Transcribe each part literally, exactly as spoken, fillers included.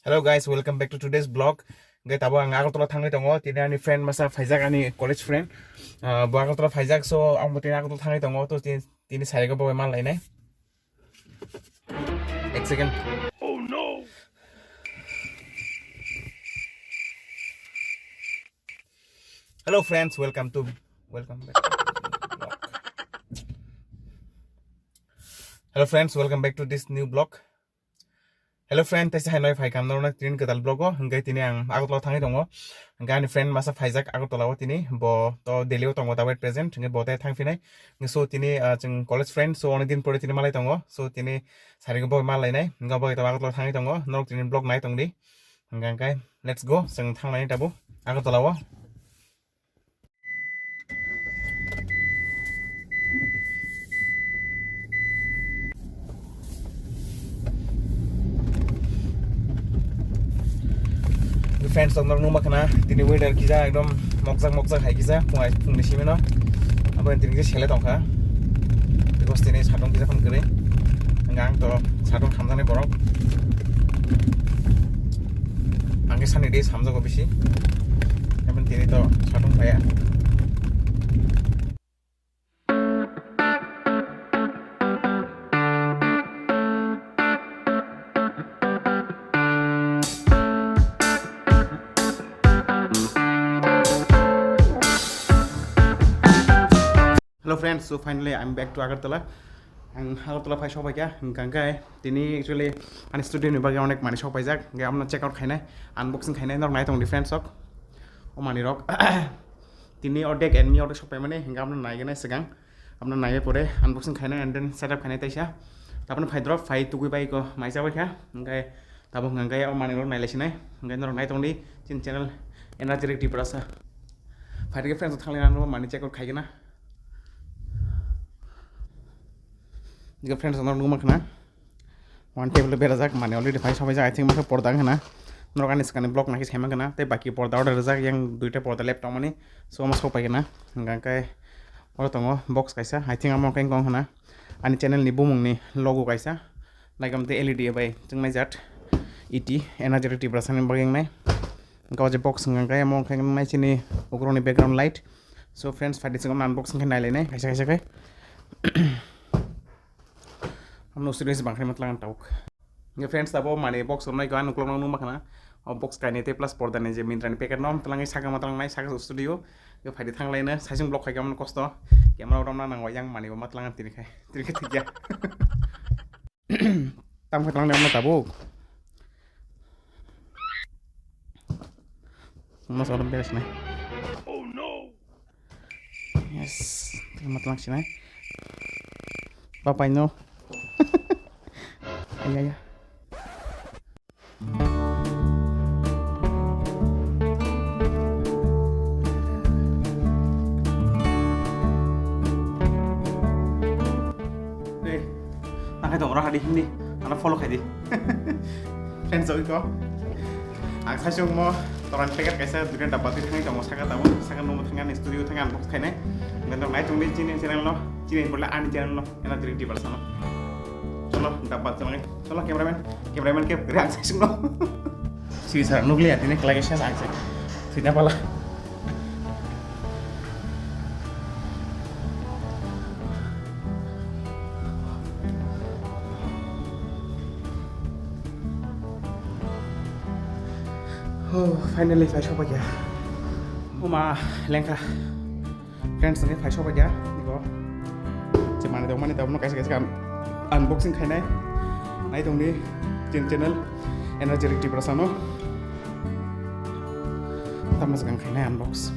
Hello guys, welcome back to today's vlog. Hingke tabo ang Agartala thangwi tongo, tini ani friend masa phaijak, ani college friend. Ah, bo Agartala phaijak, so ang bo tini Agartala thangwi tongo, to tini, tini sarigo bo mal lainai. Ek second. Oh no! Hello friends, welcome to, welcome back to the vlog. Hello friends, welcome back to this new vlog. Hello friend, tei hai noi phai kam norna tini kwtal vlog o, hingke tini ang Agartala thangwi tongo. Hingke ani friend masa phaijak Agartala o tini, bo to Delhi o tongo tabuk present, hingke bo tei thang phinai. Hingke so tini, ah, chwng college friend, so onek din pore tini malai tongo. So tini sarigo bo mal lainai, hingke bo to Agartala thangwi tongo. Norok tini vlog nai tong di. Hingke hingke let's go, chwng thang lainai tabuk Agartala o. Friends, tong norok nukma khna, tini weather kisa ekdom mokjak mokjak hai kisa, phung hai, phungni simi no. Abo tini kisa sele tongkha, because tini satung kisa phang kwrwi. Hingke ang to satung khamjaknai borok. Ang khe sunny days hamjago bisi. Abo tini to satung phaiya. Hello friends, so finally I'm back to Agartala. Ang Agartala phai sokphaikha, hingkha hingkhe tini actually ani studio ni bagwi onek manwi sokphaijak, hingkhe abono check out khainai, unboxing khainai, norok nai tongdi friends rok. O manwi rok tini ordek and me ordek sokphaimani, hingkhe abono naigenai swkang, abono naiya pore unboxing khainai and then setup khainai taisa. Tabukno phai drop, phai tugui bai ko mai chabaikha, hingkhe tabuk hingkhe o manwi rok nailaisinai, hingkhe norok nai tongdi chini channel Energetic Tiprasa. Phaidi khe friends, thanglai nang manwi check out khaigena. Dikhe friends, norok nukma khna. One table berajak, mane already phai sobaijak, I think, masa porda wngkha na. Norok ani swkangni vlog naikhe saiman khna. Tei baki porda order rijak, yang duita porda left tongmani. So, omo sokpai khna. Hingkha khe oro tongo box kaisa. I think amo khe wngkha na. Ani channel ni bumung ni logo kaisa. Like, omo tei L E D bai chwngnai jat. E T, Energetic Tiprasa ni bagwi wngnai. Hingke o je box hingka khe, omo hingke nai chini ugroni background light. So friends, phaidi chwng unboxing khe nai lainai kaisa kaisa khe. Amno studio se bangkhe matlang tabuk. Hingke friends, abo mani box rwnai kha, ang uklok nang nukma khna. O box kainwi tei plus porda ni je Myntra ni packet no, matlang saka matlang nai saka studio. Hingke phaidi thang laina, saising block khai khe amno kosto. Camera rom na nango, yang mani bo matlang tini khai. Tini khai thikya. Tam khe tlang nai tabuk. Mas orang beres nih. Yes, terima tlang sini. Bapak Ino. Iya, iya. Hey, nang khai tong ora hadi hindi, ana follow khai di. Friends, oke ko. Ang sai sung mo, toran packet kaisa, durian dapat di thang tong saka tabo, saka nung thang ani studio thang unbox khai nai. Nang nai tong di chini channel no, chini bola ani channel no, ena diri di bersama. Cholo, dapat cholo. Cholo, cameraman. Cameraman ke react session no. Si sa nukli ati ne kelai sa sa. Sina pala. Oh, finally, phai sokphaikha. Uma, lengkha. Friends, nini phai sokphaikha, niko. Je mani dong mani dong, kaisa kaisa kam unboxing khainai. Nai tongni chini channel Energetic Tiprasa no. Tamo se kang khainai unbox.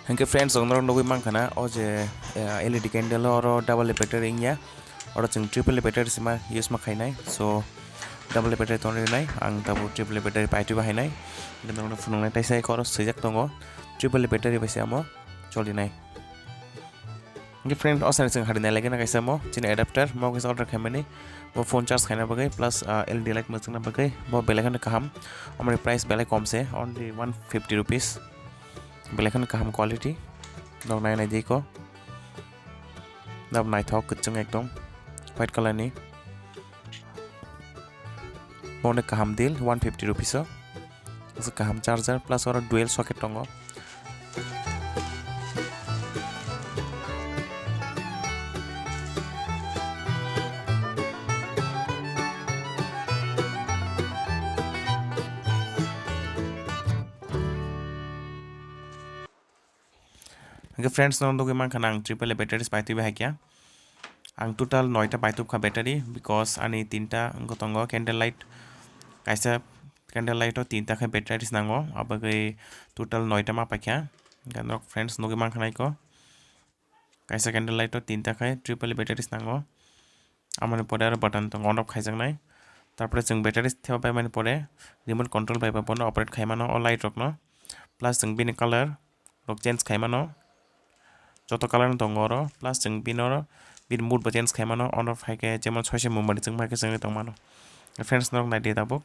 Hwnkhe friends, chwng norok nugwi mankha na, o je, eh, L E D candle o oro double battery wngya, oro chwng triple battery sima use ma khainai, so double battery tongwi rinai, ang tabuk triple battery paitwi bahainai, hwnkhe norokno phunuknai taisa eko oro swijak tongo, triple battery bai se amo cholinai. Hwnkhe friend, o sani chwng hari nailaikheno kaisa mo chini adapter, mo kaisa order khaimani, bo phone charge khaina bagwi plus, ah, L E D light mwchangna bagwi, bo belai kheno kaham, omoni price belai kom se, only one fifty rupees, belai kheno kaham quality, norok nai nai di ko, dab naithok kwchwng ekdom white color ni, bo kaham deal, one fifty rupees o. Kaham charger plus oro dual socket tongo. Hwnkhe friends, norok nugwi mankha na ang triple A batteries paitwi bai hakya. Ang total noita paitubkha battery, because ani tinta wngkha tongo candle light, kaisa candle light o tinta khe batteries nango, abagwi total noita ma paikha. Hwnkhe norok friends nugwi mankha naiko, kaisa candle light o tinta khe triple batteries nango. Amoni pore aro button tongo, on off khaijaknai. Tarpore chwng batteries thepa paimani pore remote control bai bo bono operate khaimano o light rokno. Plus chwng bini color rok change khaimano. Joto color no tongo oro. Plus chwng bini oro bini mood bo change khaimano. On off hai khe jemon soise mumbai ni chwng bai khe chwngwi tongmano. Friends, norok nai di tabuk.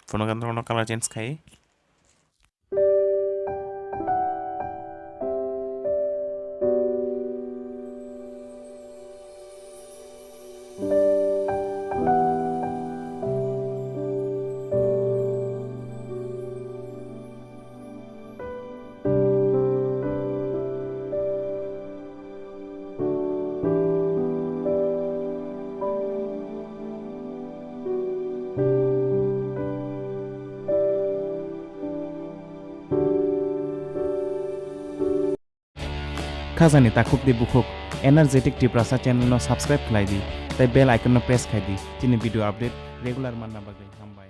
Phone o norokno color change khai. Khajani takhuk di bukhuk, Energetic Tiprasa channel no subscribe khlai di, tei bell icon no press khai di, chini video update regular manna bagwi. Hambai.